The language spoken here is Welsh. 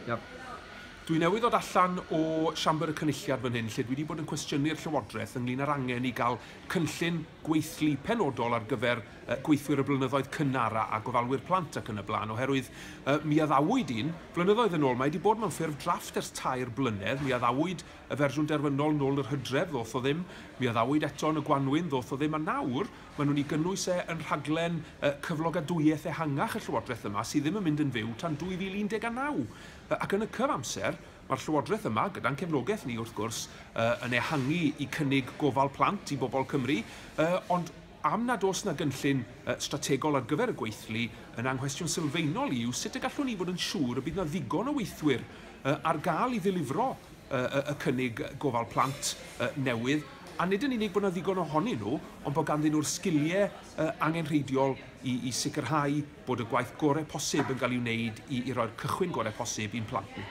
Yep. Dwi newydd ddod allan o siambr y Cynulliad fan hyn, lle dwi wedi bod yn cwestiynu'r Llywodraeth ynglyn â'r angen i gael cynllun gweithlu penodol ar gyfer gweithwyr y blynyddoedd cynnar a gofalwyr plant ac yn y blaen, oherwydd mi addawyd un flynyddoedd yn ôl. Mae wedi bod mewn ffurf drafft ers 3 blynedd. Mi addawyd y fersiwn derfynol nôl yr hydref, ddoth o ddim. Mi addawyd eto yn y gwanwyn, ddoth o ddim, a nawr maen nhw'n ei gynnwys e yn rhaglen cyflogadwyaeth ehangach y Llywodraeth yma, sydd ddim yn mynd yn fyw tan 2019. Ac yn y cyfamser, mae'r Llywodraeth yma, gyda'n cefnogaeth ni wrth gwrs, yn ehangu i cynnig gofal plant i bobl Cymru, ond am nad oes na gynllun strategol ar gyfer y gweithlu, yn anghwestiwn sylfaenol i yw sut y gallwn ni fod yn siŵr y bydd na ddigon o weithwyr ar gael i ddilifro y cynnig gofal plant newydd, a nid yn unig bod na ddigon ohonyn nhw, ond bod ganddyn nhw'r sgiliau angenrheidiol i sicrhau bod y gwaith gorau posib yn cael ei wneud i roi'r cychwyn gorau posib i'n plant ni.